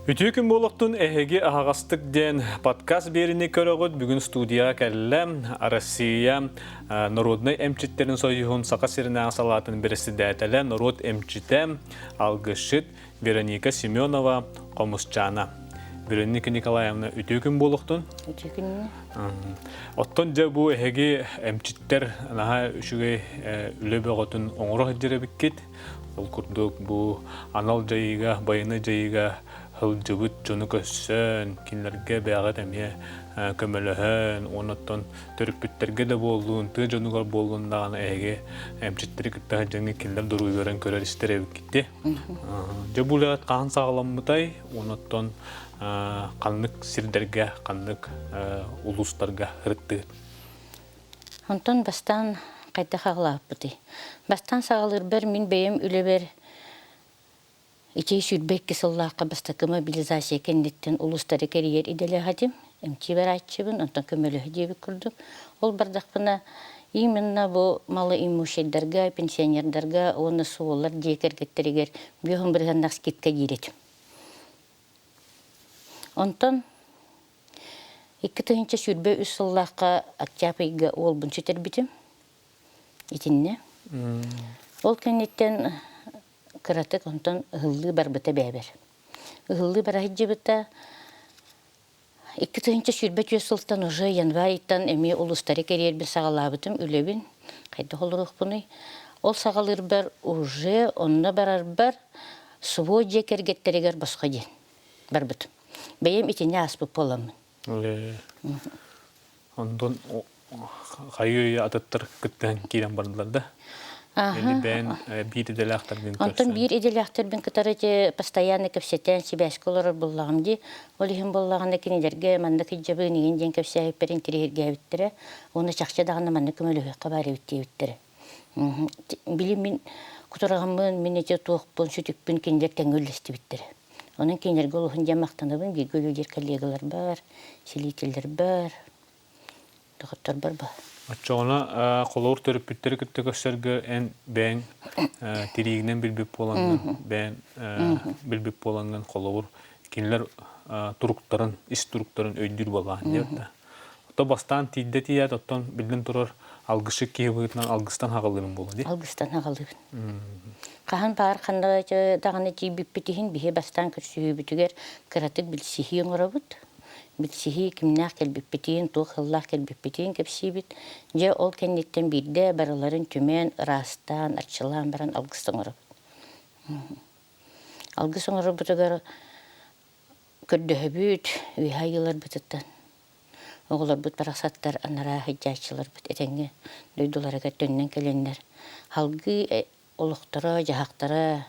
Үтүө күн буолуохтун эһиги аһаҕастык диэн подкаст биэрини көрөҕүт. Бүгүн студияҕа кэллэ Россия народнай эмчиттэрин союһун Саха сиринээҕи салаатын бэрэссэдээтэлэ, норуот эмчитэ, алгысчыт Вероника Семенова, Хомусчаана. Вероника Николаевна, үтүө күн буолуохтун. Үтүө күн. Оттон дьэ бу эһиги эмчиттэр наһаа үчүгэй үлэ бөҕөтүн оҥоро сылдьар эбиккит. Ол курдук бу анал дьайыыга, байыаннай дьайыыга сылдьыбыт дьону көрсөн, кинилэргэ бэйэҕит эмиэ көмөлөһөн, уонна оттон төрөппүттэргэ да буоллун, тыа дьонугар буоллун даҕаны эһиги эмчиттэри кытта сылдьаҥҥыт кинилэр доруобуйаларын көрөр-истэр эбиккит. Дьэ бу үлэҕит хаһан саҕаламмытай, уонна оттон ханнык сирдэргэ, ханнык улуустарга ырыттыгыт? Онтон бастаан хайдах аҕалаабыппытый? Бастаан саҕалыырбар мин бэйэм үлэбэр ити 22 сыллаахха бастакы мобилизация кэнниттэн улуустары кэрийэр идэлээх этим. Эмчи барааччыбын, онтон көмөлөһө диэбит курдук. Ол бардахпына именно бу малоимущайдарга, пенсионердарга уонна суоллар дьиэ кэргэттэригэр бүөһүн бырыһыаннаах скидка диир этим. Онтон 2023 сыллаахха октябрь ыйга уолбун сүтэрбитим. Итиннэ. Ол кэнниттэн кыратык онтон ыһыллыы барбыта бэйэбэр. Ыһыллыы бара сылдьыбыта. 2024 сылтан уже январь ыйтан эмиэ улуустары кэрийэрбин саҕалаабытым үлэбин. Хайдах олоруохпунуй? Ол саҕалыырбар уже онно барарбар свой дьиэ кэргэттэригэр босхо диэн барбытым. Бэйэм итини ааспыт буоламмын. Онтон хайыы атыттар кыттыһан киирэн бардылар да? Эми бэйэн биир идэлээхтэрбин Онтон биир идэлээхтэрбин кытары ити постоянно кэпсэтэн сибээскэ олорор буоллаҕым дии. Ол иһин буоллаҕына кинилэргэ маннык илдьэбин игин диэн кэпсээбиппэр интириэһиргээбиттэрэ. Уонна чахчы даҕаны маннык көмөлөһүөххэ баар эбит диэбиттэрэ. Били мин кутураҕыммын, мин ити туохпун, сүтүкпүн кинилэр тэҥҥэ үллэстибиттэрэ. Онон кинилэргэ олуһун диэн махтанабын, бииргэ үлэлиир коллегаларбар, селителлэрбэр, доҕотторбор баар. Оччоҕуна холобур төрөппүттэри кытта көрсөргө эн бэйэҥ тириигинэн билбит буолаҥҥын, бэйэҥ билбит буолаҥҥын холобур кинилэр туруктарын, ис туруктарын өйдүүр буоллаҕын диэбит да. Ото бастаан тиийдэ тиийээт, оттон биллэн турар алгысчыт киһи быһыытынан алгыстан хаҕалыырын буолуо дии. Алгыстан хаҕалыыбын. Хаһан баар ханна даҕаны тиийбиппит иһин биһи бастаан көрсүһүүбүтүгэр кыратык билсиһии оҥоробут. Билсиһии кимнээх кэлбиппитин, туох сыллаах кэлбиппитин кэпсиибит. Дьэ ол кэнниттэн биирдэ барыларын түмэн, ыраастаан, арчылаан баран алгыс оҥоробут. Алгыс оҥорорбутугар Көрдөһөбүт, үөһэ айыыларбытыттан оҕолорбут барахсаттар анараа сылдьааччыларбыт этэҥҥэ дойдуларыгар төннөн кэлэннэр салгыы олохторо-дьаһахтара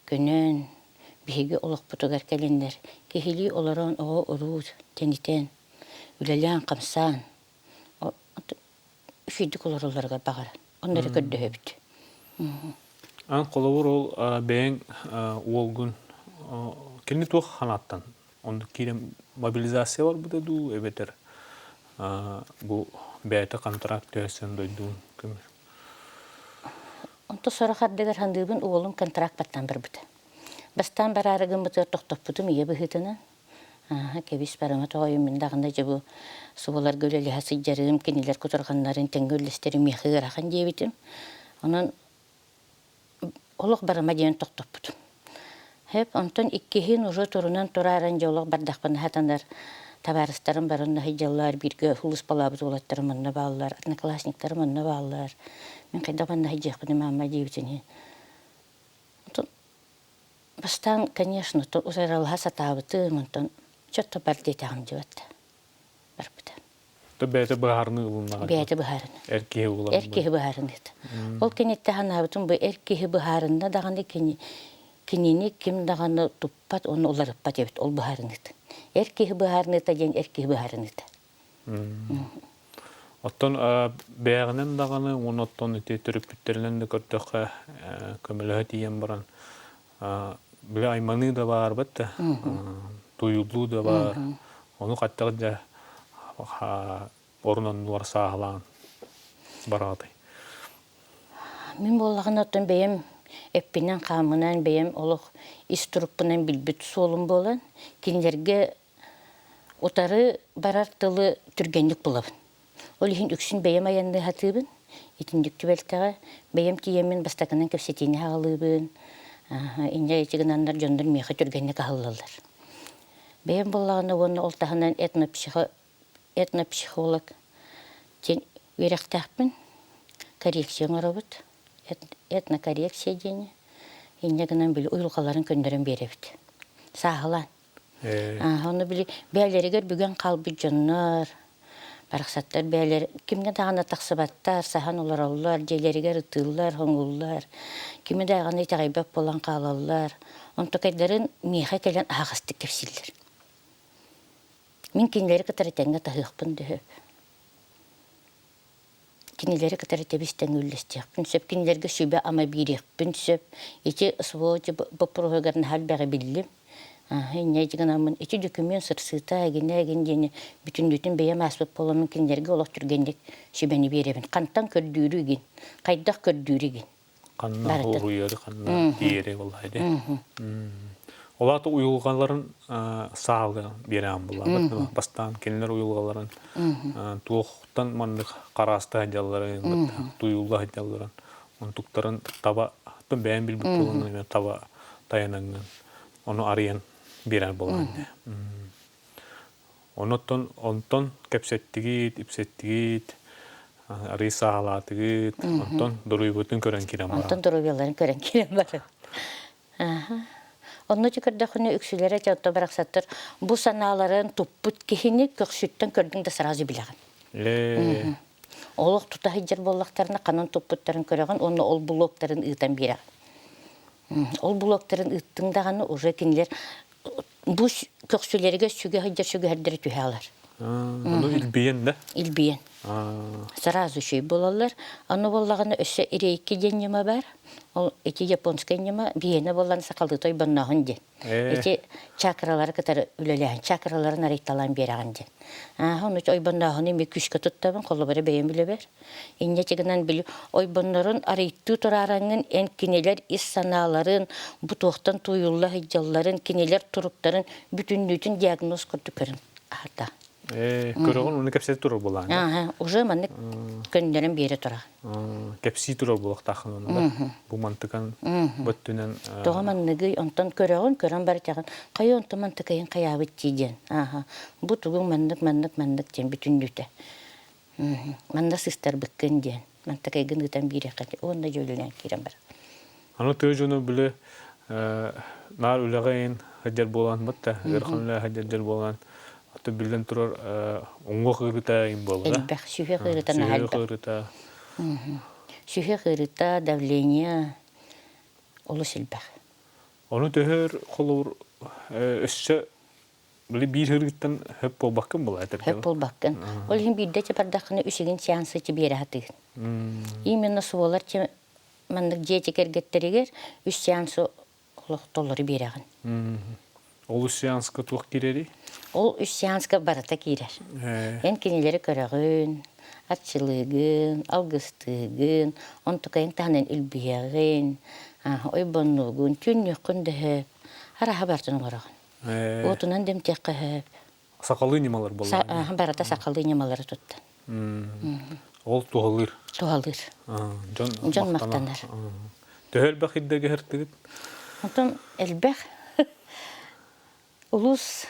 көнөн, биһиги олохпутугар кэлэннэр киһилии олорон оҕо-уруу тэнитэн, үлэлээн-хамсаан үчүгэйдик олороллоругар баҕаран онно эрэ көрдөһөбүт. Ан холобур ол бэйэҥ уолгун кини туох ханааттан оннук киирэн мобилизация барбыта дуу эбэтэр бу бэйэтэ контракт түһэрсэн дойдуун көмөр Онто сорох ардыгар хандыыбын уолум контракт баттаан барбыта. Бастаан бараары гыммытыгар тохтоппутум ийэ быһыытынан. Ааһа, кэбис барыма тоҕойум, мин даҕаны дьэ бу субуларга үлэлэһэ сылдьарым, кинилэр кутурҕаннарын тэҥҥэ үллэстэрим миэхэ ыарахан диэбитим. Онон олох барыма диэн тохтоппутум. Хэп, онтон иккиһин уже турунан турааран дьэ олох бардахпына сатанар табаарыстарым барынна сылдьаллар, бииргэ сулууспалаабыт уолаттарым онно бааллар, одноклассниктарым онно бааллар. Мин хайдах манна сылдьыахпыный маама диэбитин иһин. Онтон Бастаан, конечно, утарылаһа сатаабытым, онтон чё-то бар диэтэҕим дьыбат барбыта. То бэйэтэ быһаарыныы ылыннаҕа. Бэйэтэ быһаарыныы. Эр киһи буолар. Эр киһи быһаарыныыта. Ол кэнниттэн санаабытым бу эр киһи быһаарынна даҕаны кини кинини ким даҕаны туппат уонна уларыппат эбит ол быһаарыныыта. Эр киһи быһаарыныыта диэн эр киһи быһаарыныыта. Оттон бэйэҕинэн даҕаны уонна оттон ити төрөппүттэринэн да көрдөххө көмөлөһө тиийэн баран били айманыы да баарбат да туйуллуу да баар ону хаттах дьэ орун оннугар сааһылаан бараҕатай Мин буоллаҕына оттон бэйэм Эппинэн-хааммынан бэйэм олох ис турукпунан билбит суолум буолан, кинилэргэ утары барар тылы түргэнник булабын. Ол иһин үксүн бэйэм айанныы сатыыбын. Итинник түбэлтэҕэ бэйэм тиийэммин бастакынан кэпсэтиини аҕалыыбын. Инньэ ити гынаннар дьоннор миэхэ түргэнник аһыллаллар. Бэйэм буоллаҕына уонна ол таһынан этнопсихолог диэн үөрэхтээхпин. Коррекция оҥоробут. Этнокоррекция диэни. Инньэ гынан били уйулҕаларын көннөрөн биэрэбит. Сааһылаан. Ону били бэйэлэригэр бүгэн хаалбыт дьоннор, барахсаттар бэйэлэр кимҥэ даҕаны тахсыбаттар, саһан олороллор, дьиэлэригэр ытыыллар, хоҥууллар, кими даҕаны итэҕэйбэт буолан хаалаллар. Онтукайдарын миэхэ кэлэн аһаҕастык кэпсииллэр. Мин кинилэри кытары тэҥҥэ таһыахпын да сөп. Кинилэри кытары тэбис-тэҥ үллэстиэхпин сөп, кинилэргэ сүбэ-ама биэриэхпин сөп. Ити СВО боппуруоһугар наһаа элбэҕи биллим. Инньэ гынаммын ити документ сырсыыта эгинэ эгин диэни бүтүннүүтүн бэйэм ааспыт буоламмын кинилэргэ олох түргэнник сүбэни биэрэбин. Хантан көрдүүрү игин, хайдах көрдүүрү игин. Ханна уруйары, ханна тиийэри буоллаҕай дии. Ол аата уйулҕаларын саалы биэрэҕин буоллаҕа. Бастаан кинилэр уйулҕаларын туохтан маннык харааста сылдьалларын, туйулла сылдьалларын, онтуктарын таба бэйэм билбит буолан таба тайанаҥҥын ону арыйан биэрэр буоллаҕын. Онон онтон кэпсэттигит, ипсэттигит, арыый саҕалаатыгыт, онтон доруобуйатын көрөн киирэн баран. Онтон доруобуйаларын көрөн киирэн баран. Онно ити көрдөххүнэ үксүлэрэ дьэ онто барахсаттар бу санааларын туппут киһини көхсүттэн көрдүҥ да сразу билэҕин. Олох тута сылдьар буоллахтарына ханан туппуттарын көрөҕүн уонна ол блоктарын ыытан биэрэҕин. Ол блоктарын ыыттыҥ даҕаны уже кинилэр бу көхсүлэригэр сүгэ сылдьар сүгэһэрдэрэ түһэ алар. Ону илбийэн да? Илбийэн. Сразу үчүгэй буолаллар. Аны буоллаҕына өссө рейки диэн ньыма бар. Ол ити японскай ньыма биһиэнэ буолан сахалыы тойбоннооһун диэн. Ити чакралары кытары үлэлээһин, чакраларын арыйталаан биэрэҕин диэн. Ааһа, ону ойбоннооһуну эмиэ күүскэ туттабын, холобура бэйэм үлэбэр. Инньэ гынан били ойбоннорун арыйтыы тураараҥҥын эн кинилэр ис санааларын, бу туохтан тууйулла сылдьалларын, кинилэр туруктарын бүтүннүүтүн диагноз курдук көрөн аһарда. Көрөҕүн уну кэпсэтэ турар буолаан. Ааһа, уже маннык көннөрөн биэрэ турар. Кэпсии турар буолуохтааххын ону да. Бу мантыкан бөттүнэн Тоҕо манныгый онтон көрөҕүн, көрөн барытаҕын, хайа онтон мантыкайын хайаабыт дии диэн. Ааһа, бу тугуҥ маннык маннык маннык диэн бүтүннүүтэ. Манна сыстарбыккын диэн мантакайгын ыытан биэриэххэ уонна дьүөлүнэн киирэн бар. Аны тыа дьоно били наар үлэҕэ иһин сылдьар буолан батта ыарахан үлэҕэ сылдьар буолан аты биллэн турар уҥуох ыарыыта иһин буолла. Элбэх сүһүөх ыарыыта наһаа Сүһүөх ыарыыта. Сүһүөх ыарыыта, давление олус элбэх. Ону төһөр холобур өссө Били биир ырыыттан хөп буолбаккын була этэр. Хөп буолбаккын. Ол иһин биирдэ чапардаххына үсүгүн сеансы биэрэ сатыыгын. Именно суолар маннык дьиэ кэргэттэригэр үс сеансы олох толору биэрэҕин. Ол үс сеанска туох киирэрий? Ол үс сеанска барыта киирэр. Эн кинилэри көрөҕүн, арчылыыгын, алгыстыыгын, онтукайын таһынан илбиһэҕин, ойбоннуугун, түүннүөххүн да сөп, араһа барытын оҥороҕун. Уотунан дэмтиэххэ сөп. Сахалыы ньымалар буоллаҕа. Барыта сахалыы ньымалары туттан. Ол туһалыыр. Туһалыыр. Дьон, Дьон махтанар. Төһө элбэх ирдэгэ һыртыгыт? Онтон элбэх. Улуус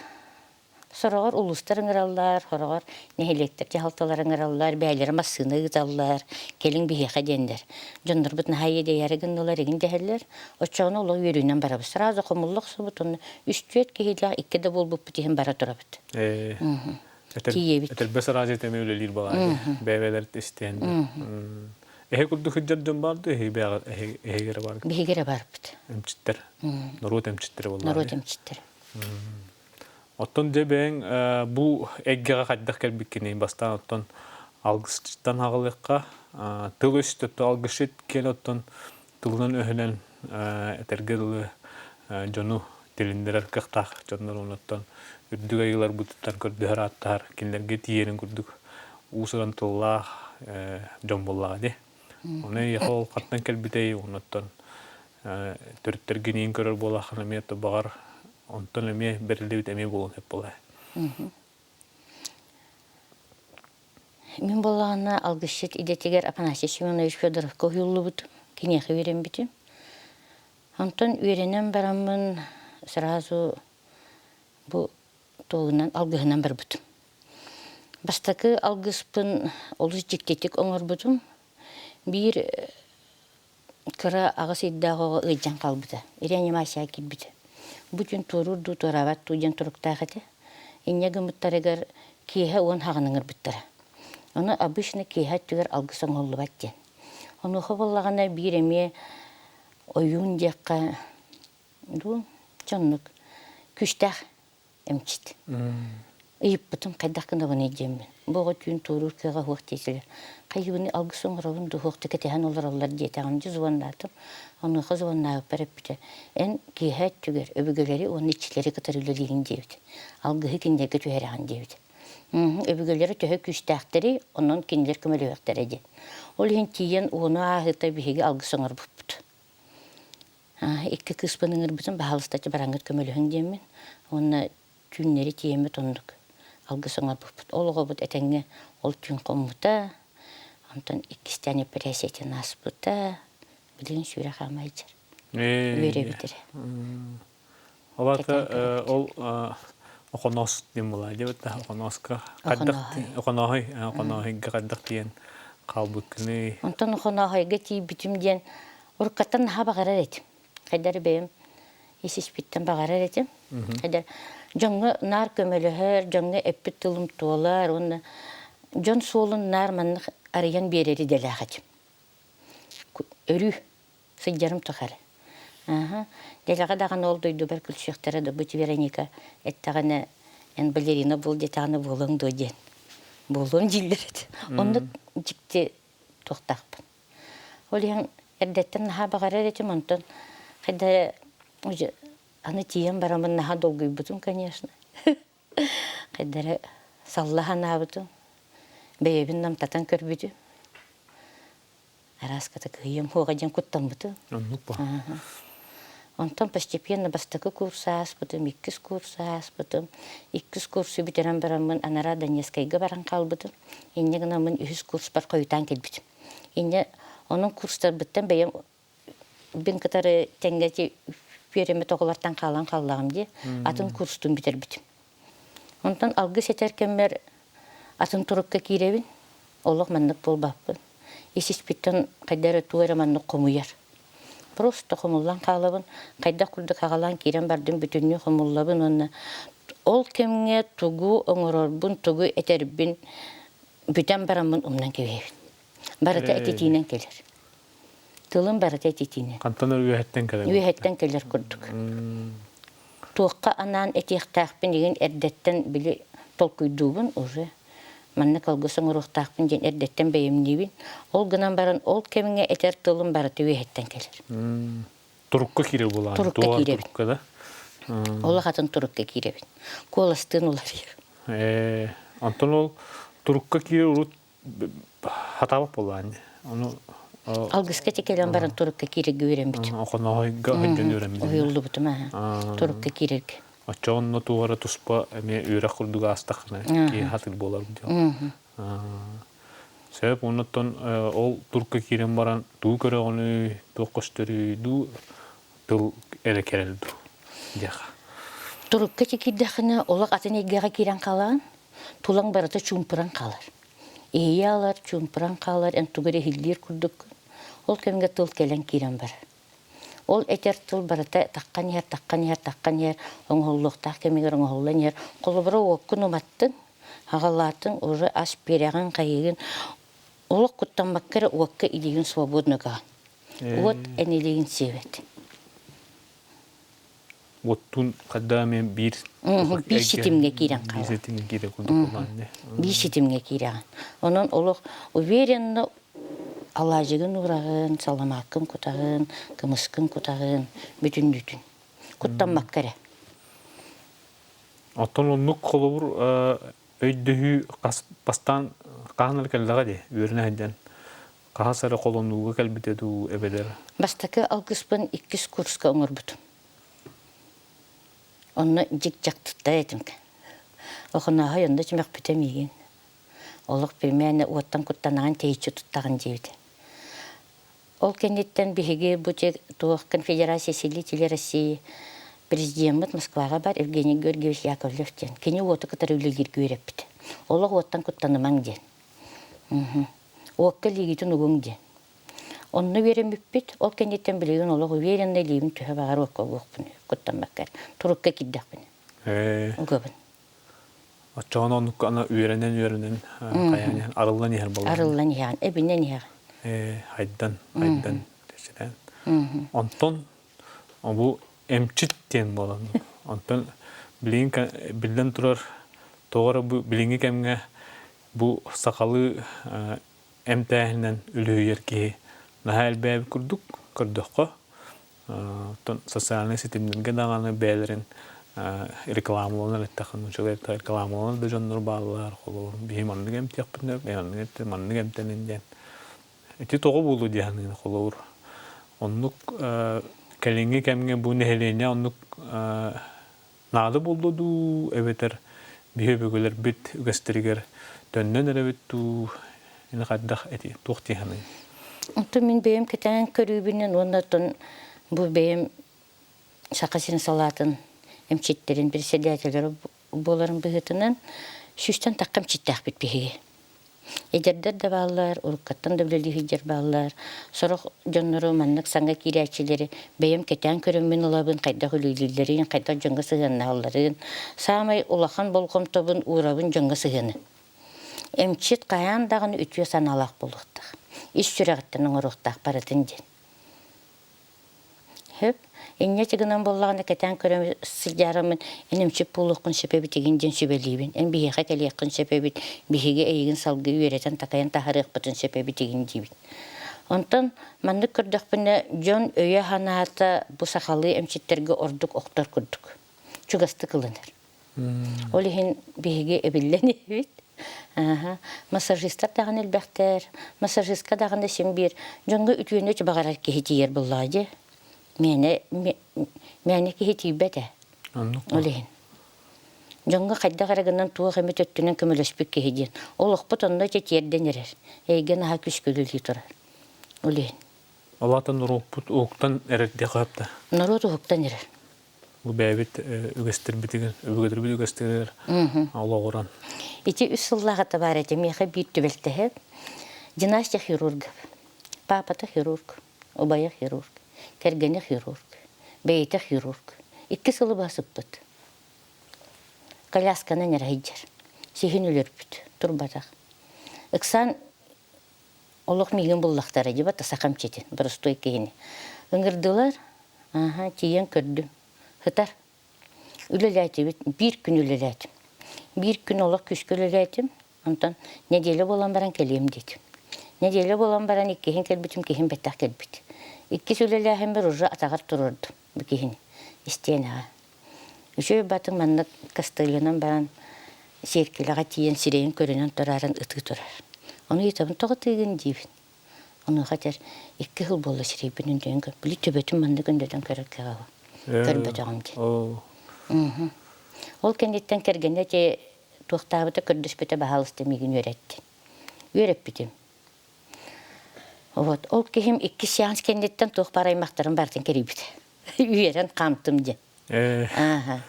Сороҕор улуустар ыҥыраллар, сороҕор нэһилиэктэр дьаһалталара ыҥыраллар, бэйэлэрэ массыына ыыталлар, кэлиҥ биһиэхэ диэннэр. Дьоннорбут наһаа иэдэйээри гыннылар игин дэһэллэр. Оччоҕуна олох үөрүүнэн барабыт. Сразу хомулла охсубут уонна үс-түөрт киһилээх икки да буолбуппут иһин бара турабыт. Тиийэбит. Этэрбэс араадьыйата эмиэ үлэлиир балаайы. Бэйэ-бэйэлэр истиһэн. Эһи курдук сылдьар дьон баар дуо? Эһиги эһиги эрэ баар? Биһиги эрэ барбыт. Эмчиттэр. Норуот эмчиттэрэ буоллаҕа. Норуот эмчиттэрэ. Оттон дьэ бэйэҥ бу эйгэҕэ хайдах кэлбиккиний? Бастаан оттон алгысчыттан аҕалыахха, тыл-өс алгысчыт киэн оттон тылынан-өһүнэн этэргэ дылы дьону тилиннэрэр кыахтаах дьоннор оннуттан үрдүк айыыларбытыттан көрдөһөр ааттаһар кинилэргэ тиийэрин курдук уус-уран тыллаах дьон буоллаҕа дии. Ону эйиэхэ ол хантан кэлбитэй оннуттан Төрүттэргиниин көрөр буолаххына эмиэ баҕар онтон эмиэ бэриллибит эмиэ буолуон сөп буолаа. Мин буоллаҕына алгысчыт идэтигэр Афанасий Семенович Федоровка уһуйуллубутум, киниэхэ үөрэммитим. Онтон үөрэнэн бараммын сразу бу туолунан алгыһынан барбытым. Бастакы алгыспын олус дьиктитик оҥорбутум. Биир кыра аҕыс ыйдаах оҕо ыалдьан хаалбыта. Реанимацияҕа киирбитэ. Бу күн туоруур дуу, туораабат дуу диэн туруктаах этэ. Инньэ гыммыттарыгар киэһэ уон хаҕын ыҥырбыттара. Ону обычно киэһэ өттүгэр алгыс оҥоһуллубат диэн. Онуоха буоллаҕына биир эмиэ ойуун диэххэ дуу, дьоннук күүстээх эмчит. Ыйыппытым хайдах гынабыный диэммин. Бу оҕо түүн туоруур кыаҕа суох диэтилэр. Хайыыбыный алгыс оҥоробун дуу, суох да кэтэһэн олороллор диэтэҕим дьэ звоннаатым. Онуоха звоннаабыппар эппитэ: эн киэһэ өттүгэр өбүгэлэри уонна иччилэри кытары үлэлиигин диэбит. Алгыһы кинилэргэ түһэрэҕин диэбит. Өбүгэлэрэ төһө күүстээхтэрий, онон кинилэр көмөлөһүөхтэрэ диэн. Ол иһин тиийэн уону ааһыыта биһиги алгыс оҥорбуппут. Икки кыыспын ыҥырбытым, баһаалыста бараҥҥыт көмөлөһүҥ диэммин. Уонна түүннэри тиийэммит оннук алгыс оҥорбуппут. Ол оҕобут этэҥҥэ ол түүн хоммута, онтон иккистээн эпэрээссийэтин ааспыта, билигин сүүрэ хаама сылдьар. Үөрэбит эрэ. Ол аата ол Охоноос диэн буолаа диэбит да Охонооска хайдах Охонооһой Охонооһойго хайдах тиийэн хаалбыккыный? Онтон Охонооһойго тиийбитим диэн уруккаттан наһаа баҕарар этим. Хайдах эрэ бэйэм ис-испиттэн баҕарар этим. Хайдах дьоҥҥо наар көмөлөһөр, дьоҥҥо эппит тылым туолар уонна дьон суолун наар маннык арыйан биэрэр идэлээх этим. Өрүү сылдьарым тухары. Аһа. Дэлэҕэ даҕаны ол дойдубар күлсүөхтэрэ да бу Вероника эттэҕинэ эн балерина буол диэтэҕинэ буолуоҥ дуо диэн. Буолуом дииллэр этэ. Оннук дьикти туохтаахпын. Ол иһин эрдэттэн наһаа баҕарар этим, онтон хайда эрэ аны тиийэн бараммын наһаа долгуйбутум, конечно. Хайда эрэ салла санаабытым, бэйэбин намтатан көрбүтүм. Арааската кыайыам суоҕа диэн куттаммытым. Оннук бу. Онтон постепенно бастакы курс ааспытым, иккис курс ааспытым. Иккис курсу бүтэрэн бараммын анараа Донецкайга баран хаалбытым. Инньэ гынаммын үһүс курспар хойутаан кэлбитим. Инньэ онон курстарбыттан бэйэм бин кытары тэҥҥэ ити үөрэммит оҕолортон хаалан хааллаҕым дии. Атын курстун бүтэрбитим. Онтон алгыс этэр кэммэр атын турукка киирэбин. Олох маннык буолбаппын. Ис-испиттэн хайда эрэ тугу эрэ маннык хомуйар. Просто хомуллан хаалабын. Хайдах курдук аҕалаан киирэн бардым бүтүннүү хомуллабын уонна ол кэмҥэ тугу оҥорорбун, тугу этэрбин бүтэн бараммын умнан кэбиһэбин. Барыта этитиинэн кэлэр. Тылым барыта этитиинэн. Хантан үөһэттэн кэлэр? Үөһэттэн кэлэр курдук. Туохха анаан этиэхтээхпин игин эрдэттэн били толкуйдуубун уже. Маннык алгыс оҥоруохтаахпын диэн эрдэттэн бэйэмниибин. Ол гынан баран ол кэмҥэ этэр тылым барыта үөһэттэн кэлэр. Турукка киирэр буолаҕын. Турукка киирэбин. Турукка да? Олох атын турукка киирэбин. Куоластыын уларыйар. Ээ, онтон ол турукка киирэр урут хатаабат буоллаҕын Ону Алгыска кэлэн баран турукка киирэргэ үөрэммитим. Охонооһойго сылдьан үөрэммитим. Уһуйуллубутум аа. Турукка киирэргэ. Оччоҕо туора туспа эмиэ үөрэх курдук аастаххына киһи хатыр буолар диэн. Сөп оннуттан ол турукка киирэн баран тугу көрөҕүнүй, туох көстөрүй дуу тыл эрэ кэлэр дуу диэхэ. Турукка киирдэххинэ олох атын эйгэҕэ киирэн хаалаҕын. Тулаҥ барыта чуумпуран хаалар. Иһийэ алар, чуумпуран хаалар, эн тугу эрэ иһиллиир курдуккун. Ол кэмҥэ тыл кэлэн киирэн барар. Ол этэр тыл барыта таххан иһэр, таххан иһэр, таххан иһэр, оҥоһуллуохтаах кэмигэр оҥоһуллан иһэр. Холобура, уоккун уматтыҥ, аҕалаатыҥ, уже ас биэрэҕин, хайыыгын. Олох куттаммакка эрэ уокка илиигин свободно гаҕын. Уот эн илиигин сиэбэт. Оттун хайда эмэ биир Биир ситимҥэ киирэн биир хаалар. ситимҥэ киирэ курдук буоллаҕын Биир ситимҥэ киирэҕин. Онон олох уверенно алаадьыгын уураҕын, саламааккын кутаҕын, кымыскын кутаҕын, бүтүннүүтүн. Куттаммакка эрэ. Оттон оннук холобур өйдөһүү бастаан хаһан эрэ кэллэҕэ дии, үөрэнэ сылдьан. Хаһыс эрэ холонууга кэлбитэ дуу эбэтэр? Бастакы алгыспын иккис курска оҥорбутум. Онно дьик-дьак туттар этим. Охонооһой онно чөмөхпүтэ миигин. Олох примерно уоттан куттанаҕын тэйиччи туттаҕын диэбитэ. Ол кэнниттэн биһиги бу туох Конфедерация селителей России президеммит Москваҕа бар Евгений Георгиевич Яковлев диэн. Кини уоту кытары үлэлииргэ үөрэппит. Олох уоттан куттанымаҥ диэн. Уокка илиигитин угуҥ диэн. Онно үөрэммиппит. Ол кэнниттэн билигин олох уверенно илиибин төһө баҕар уокка угуохпун куттаммакка турукка киирдэхпинэ. Угабын. Оччоҕуна оннукка аны үөрэнэн-үөрэнэн хайаан иһэн арыллан иһэр буоллаҕа. Арыллан иһэҕин, эбинэн иһэҕин. Хайдан, хайдан тэситэн. Онтон бу эмчит диэн буолан. Онтон билигин биллэн турар тоҕо эрэ бу билиҥҥи кэмҥэ бу сахалыы эмтээһинэн үлүһүйэр киһи наһаа элбээбит курдук көрдөххө Оттон социальнай ситимнэргэ даҕаны бэйэлэрин рекламаланар эттэххэ нууччалыы рекламаланар да дьоннор бааллар. Холобур, биһи маннык эмтиэхпитинэ, маннык эмтэн, маннык эмтэнин диэн. Ити тоҕо буолуо дии саныыбын холобур. Оннук кэлиҥҥи кэмҥэ бу нэһилиэнньэ оннук наада буолла дуу эбэтэр биһи өбүгэлэрбит үгэстэригэр төннөн эрэбит дуу ини хайдах эти туох дии саныый? Оттон мин бэйэм кэтээн көрүүбүнэн уонна оттон бу бэйэм Саха сирин салаатын эмчиттэрин председателлэрэ буоларын быһыытынан сүүстэн тахха эмчиттээхпит биһиги. Эдэрдэр да бааллар, уруккаттан да үлэлии сылдьар бааллар. Сорох дьоннору маннык саҥа киирээччилэри бэйэм кэтээн көрөммүн ылабын, хайдах үлэлииллэрин, хайдах дьоҥҥо сыһыаннаһалларын. Саамай улахан болҕомтобун уурабын дьоҥҥо сыһыаны. Эмчит хайаан даҕаны үтүө санаалаах буолуохтаах. Ис сүрэҕиттэн оҥоруохтаах барытын диэн. Сөп. Инньэ гынан буоллаҕына кэтээн көрөн сылдьаарыммын эн эмчит буолуоххун сөп эбитигин диэн сүбэлиибин. Эн биһиэхэ кэлиэххин сөп эбит, биһиги эйигин салгыы үөрэтэн-такайан таһаарыахпытын сөп эбитигин диибин. Онтон маннык көрдөхпүнэ дьон өйө-санаата бу сахалыы эмчиттэргэ ордук охтор курдук. Чугастык ылынар. Ол иһин биһиги эбиллэн иһэбит. Массажистар даҕаны элбэхтэр. Массажистка даҕаны син биир дьоҥҥо үтүөнү баҕарар киһи тиийэр буоллаҕа дии. Мээнэ мээнэ киһи тиийбэт ээ. Ол иһин. Дьоҥҥо хайдах эрэ гынан туох эмит өттүнэн көмөлөспүт киһи диэн. Олохпут онно ити тиэрдэн эрэр. Эйгэ наһаа күүскэ үлэлии турар. Ол иһин. Ол аата норуоппут уһуктан эрэр диэххэ сөп да? Норуот уһуктан эрэр. Бу бэйэбит үгэстэрбитигэр, өбүгэлэрбит үгэстэригэр олоҕуран. Ити үс сыллааҕыта баар этэ миэхэ биир түбэлтэһэ. Династия хирургов. Папата хирург, убайа хирург, кэргэнэ хирург, бэйэтэ хирург. Икки сылы быһа сыппыт. Колясканан эрэ сылдьар. Сиһин өлөрбүт, турбатах. Ыксаан олох миигин буллахтара дии бата сахам читин, боростуой киһини. Ыҥырдылар, Ааһа, тиийэн көрдүм. Сытар. Үлэлээтибит. Биир күн үлэлээтим. Биир күн олох күүскэ үлэлээтим. Онтон нэдиэлэ буолан баран кэлиэм диэтим. Нэдиэлэ буолан баран иккиһин кэлбитим, киһим бэттэх кэлбит. Иккис үлэлээһиммэр уже атаҕар туруордум бу киһини истиэнэҕэ. Үчүгэй батыҥ маннык костыльынан баран сиэркилэҕэ тиийэн сирэйин көрүнэн турааран ытыы турар. Ону ыйытабын, тоҕо ытыыгын диибин. Онуоха этэр, икки сыл буолла сирэйбин өндөйөн көр, били төбөтүн маннык өндөтөн көрөр кыаҕа көрбөтөҕүм диэн. Ол кэнниттэн кэргэнэ ити туохтаабыта көрдөспүтэ баһаалыста миигин үөрэттин. Үөрэппитим. Вот ол киһим икки сеанс кэнниттэн туох баар аймахтарын барытын кэрийбитэ. Үөрэн хаамтым диэн. Ааха.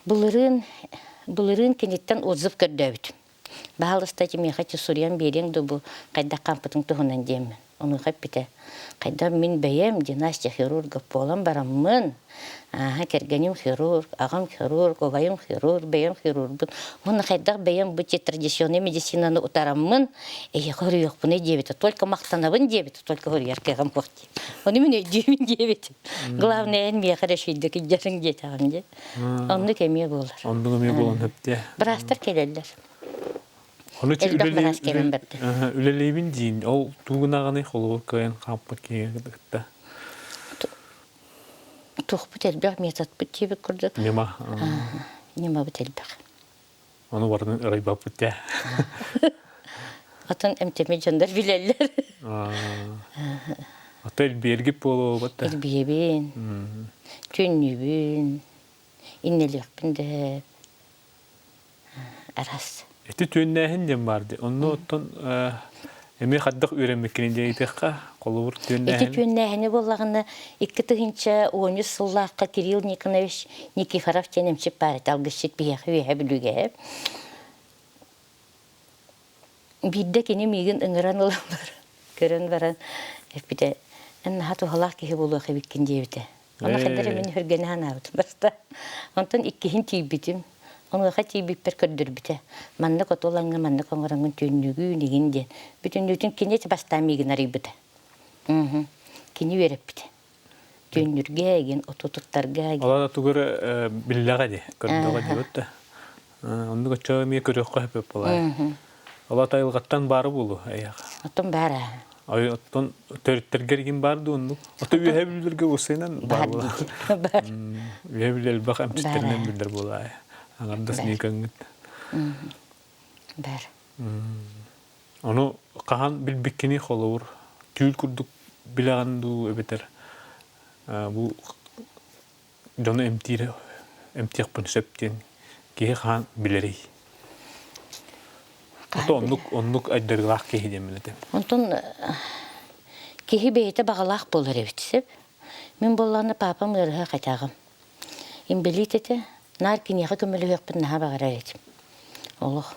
Былырыын былырыын киниттэн отзыв көрдөөбүтүм. Баһаалыста миэхэ суруйан биэриэҥ дуу бу хайдах хаампытыҥ туһунан диэммин. Онуоха эппитэ, хайдах мин бэйэм династия хирургов буолан бараммын, ааһа кэргэним хирург, аҕам хирург, убайым хирург, бэйэм хирургбун уонна хайдах бэйэм бу традиционнай медицинаны утараммын, эйиэхэ хоруйуохпунуй диэбитэ, только махтанабын диэбитэ, только хоруйар кыаҕым суох диэн. Ону мин өйдүүбүн диэбитим. Главное, эн миэхэ эрэ үчүгэйдик илдьэриҥ диэтэҕим дии. Оннук эмиэ буолар. Оннук эмиэ буолан сөптөө. Быраастар кэлэллэр. Ону Элбэх быраас кэлэн барда. Үлэлиибин диин, ол тугунаҕыный холобур кыайан хаампыт киһи кытта? Туохпут элбэх, методпут диэбит курдук. Ньыма. Ньымабыт элбэх. Ону барытын ырайбаппыт дээ. Отон эмтэммит дьоннор билэллэр. Ата илбиэргит буолуо да. Илбиэбин, түннүүбүн, иннэлиэхпин да араас. Ити түөннээһин диэн баар дии. Онно оттон эмиэ хайдах үөрэммиккиний диэн ыйытыахха. Холобур түөннээһин. Ити түөннээһини буоллаҕына 2013 сыллаахха Кирилл Никонович Никифоров диэн эмчит баар этэ, алгысчыт биһиэхэ Үөһээ Бүлүүгэ. Биирдэ кини миигин ыҥыран ылан баран, көрөн баран эппитэ, эн наһаа туһалаах киһи буолуох эбиккин диэбитэ. Ону хайдах эрэ мин өһүргэнэ санаабытым баста. Онтон иккиһин тиийбитим. Онуоха тиийбиппэр көрдөрбүтэ. Маннык отулаҥҥа маннык оҥороҥҥун түннүгүүн игин диэн. Бүтүннүүтүн кини бастаан миигин арыйбыта. Кини үөрэппитэ. Түннүргэ игин, оту туттарга игин. Олата тугу эрэ биллэҕэ дии, көрдөҕө диэбит да. Оннук оччо эмиэ көрүөххэ сөп буолаа. Олата айылҕаттан баары буолуо эйиэхэ. Оттон баара. Ой, оттон төрүттэргэр игин баар дуу оннук? Ото үөһэ бүллэргэ уосайынан баар буолаа. Бар. Үөһэ бүллэр элбэх эмчиттэринэн биллэр буолаа. Аҥардас миикаҥҥыт. Бар. Ону хаһан билбиккиний холобур түүл курдук билэҕин дуу эбэтэр бу дьону эмтиир эмтиэхпин сөп диэн киһи хаһан билэрий? Ото оннук оннук айдарыылаах киһи диэммин этим. Онтон киһи бэйэтэ баҕалаах буолар эбит сөп. Мин буоллаҕына паапам ыарыһах этаҕым. Инбэлиит этэ. Наар киниэхэ көмөлөһүөхпүн наһаа баҕарар этим. Олох.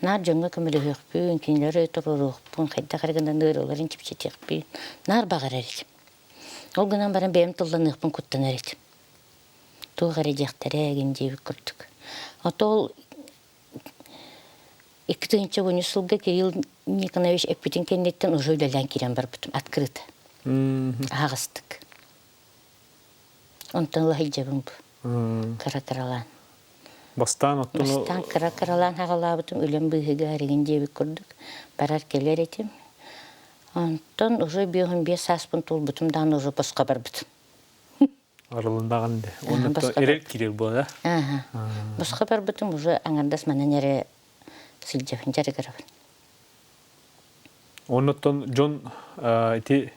Наар дьоҥҥо көмөлөһүөхпүн, кинилэри туруоруохпун, хайдах эрэ гынан ыарыыларын чэпчэтиэхпин наар баҕарар этим. Ол гынан баран бэйэм тылланыахпын куттанар этим. Туох эрэ диэхтэрэ гин диэбит курдук. Ото ол 2013 сылга Кирилл Никонович эппитин кэнниттэн уже үлэлээн киирэн барбытым открыто. Аһаҕастык. Онтон ыла сылдьабын бу. Кыра-кыралаан. Бастаан оттон Бастаан кыра-кыралаан хаҕалаабытым үлэм быыһыгар игин диэбит курдук барар-кэлэр этим. Онтон уже 55 сааспын туолбутум даҕаны уже босхо барбытым. Арылыннаҕын де. Онно эрэл киирэр буола. Ааха. Босхо барбытым уже аҥардас манан эрэ сылдьабын, дьарыгырабын. Оннуттан дьон ити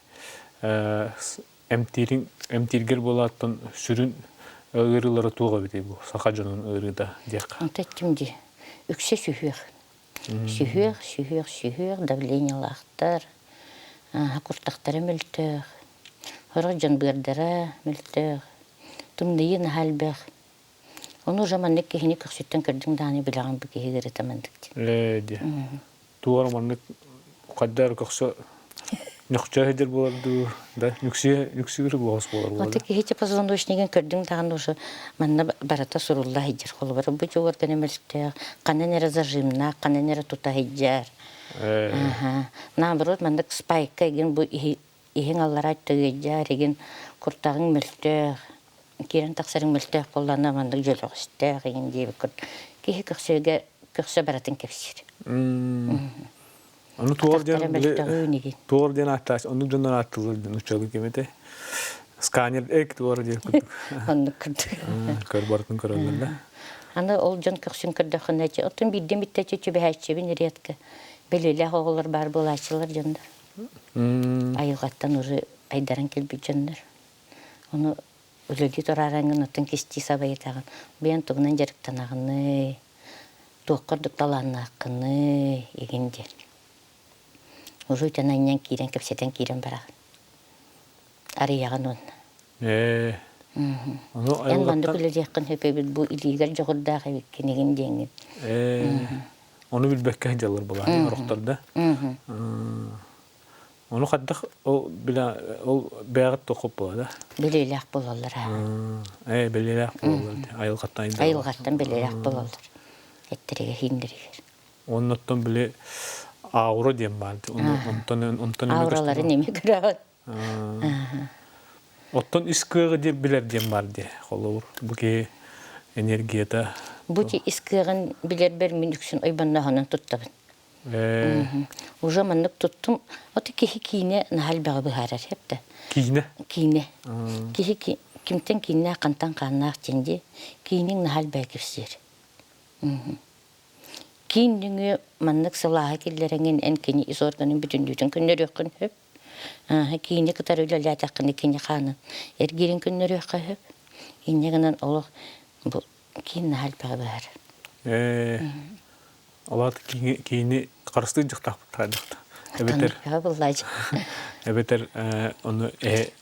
эмтиириҥ эмтииргэр буолааттан сүрүн ыарыылара туох эбитий бу саха дьонун ыарыыта диэххэ. Онто эттим дии. Үксэ сүһүөх. Сүһүөх, сүһүөх, сүһүөх, давлениелаахтар, куртахтара мөлтөх, сорох дьон быардара мөлтөх, тымныйыы наһаа элбэх. Ону уже маннык киһини көхсүттэн көрдүҥ даҕаны билэҕин бу киһи ыарыыта маннык диэн. Ээ диэ. Туор маннык хайдар көхсө нөхчө сылдьар буолар дуу, да нүксүө нүксүгүр буолас буолар буолар. Аты киһи типа позвоночнигын көрдүҥ даҕаны уже манна барыта сурулла сылдьар. Холобура бу органа мөлтөх, ханан эрэ зажимнаах, ханан эрэ тута сылдьар. Наоборот, маннык спайка игин бу иһиҥ аллараа өттө игин куртаҕыҥ мөлтөх, киирэн тахсарыҥ мөлтөх буоллаҕына маннык дьөлөҕөстөөх игин диэбит курдук. Киһи көхсүгэ көхсө барытын кэпсиир. Ону туор диэн били туор диэн ааттаах оннук дьоннор ааттыыллар диэн нууччалыы ким этэ сканер эк туора диэн курдук. Оннук курдук. Көр барытын көрөллөр да. Аны ол дьон көхсүн көрдөххүнэ оттон биирдэ миттэ түбэһээччибин редко билиилээх оҕолор баар буолааччылар дьоннор. Айылҕаттан уже айдаран кэлбит дьоннор. Ону үлэлии тураараҥҥын оттон кистии сабайытаҕын. Бэйэн тугунан дьарыктанаҕыный, туохха ордук талааннааххыный игин диэн. Уже үтэн анньан киирэн кэпсэтэн киирэн бараҕын. Арыйаҕын уонна. Ээ. Ону Эн маннык үлэлиэххин сөп эбит бу илиигэр дьоҕурдаах эбиккин игин диэҥҥин. Ээ. Ону билбэккэ сылдьаллар былаан орохтор да. Ону хайдах ол билэ ол бэйэҕит туоххут буола да? Билиилээх буолаллар аа. Ээ билиилээх буолаллар айылҕаттан Айылҕаттан билиилээх буолаллар. Эттэригэр ииннэригэр. Оннуттан били аура диэн баар. Онтон онтон Аураларын эми көрөҕүн. Оттон ис кыаҕы диэн билэр диэн баар дии. Холобур, бу киһи энергията. Бу ис кыаҕын билэрбэр мин үксүн ойбонноһонон туттабын. Уже маннык туттум. Ото киһи киинэ наһаа элбэҕи быһаарар эптэ. Киинэ? Киинэ. Киһи кимтэн кииннээх, хантан хааннаах диэн дии. Кииниҥ наһаа элбэҕи кэпсиир. Киин нөҥүө маннык сылааһы киллэрэҥин эн кини ис органын бүтүннүүтүн көннөрүөххүн сөп. Киини кытары үлэлээтэххинэ кини хаанын эргиирин көннөрүөххэ сөп. Инньэ гынан олох бу киин наһаа элбэҕи быһар. Ээ, Олаат киини харыстыыр дьахтаахпыт дьахта. Эбэтэр буллаачы. Эбэтэр ону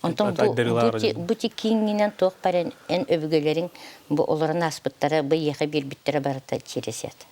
Онтон бу бу кииҥҥинэн туох баран эн өбүгэлэриҥ бу олорон ааспыттара, бу эйиэхэ биэрбиттэрэ барыта через это.